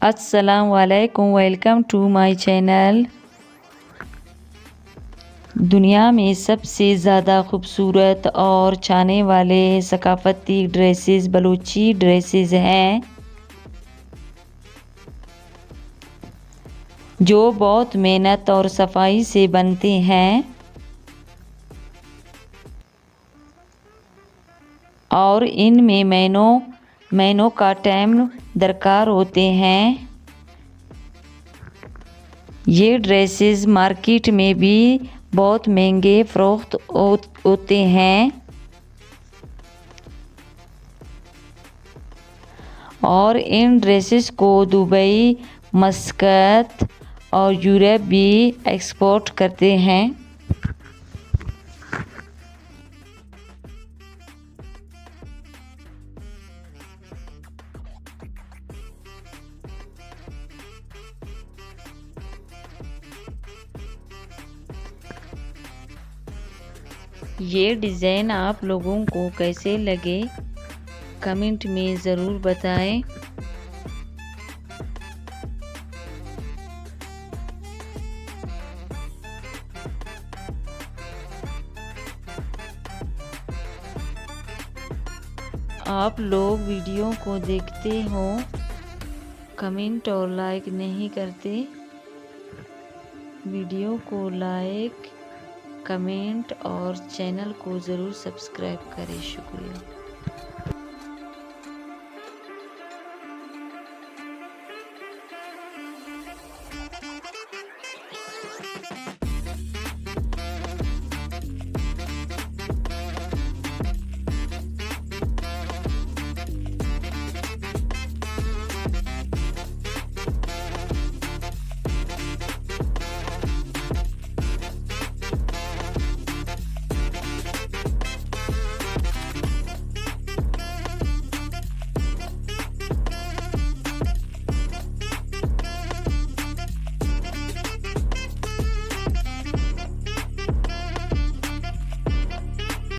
السلام علیکم، welcome to my channel. دنیا میں سب سے زیادہ خوبصورت اور چھانے والے ثقافتی ڈریسز بلوچی ڈریسز ہیں، جو بہت محنت اور صفائی سے بنتے ہیں۔ اور ان میں مہینوں، مہینوں کا ٹائم درکار ہوتے ہیں۔ یہ ڈریسز مارکیٹ میں بھی بہت مہنگے فروخت ہو-، ہوتے ہیں۔ اور ان ڈریسز کو دبئی، مسقط اور یورپ بھی ایکسپورٹ کرتے ہیں۔ یہ ڈیزائن آپ لوگوں کو کیسے لگے، کمنٹ میں ضرور بتائیں۔ آپ لوگ ویڈیو کو دیکھتے ہو، کمنٹ اور لائک نہیں کرتے۔ ویڈیو کو لائک، کمنٹ اور چینل کو ضرور سبسکرائب کریں۔ شکریہ۔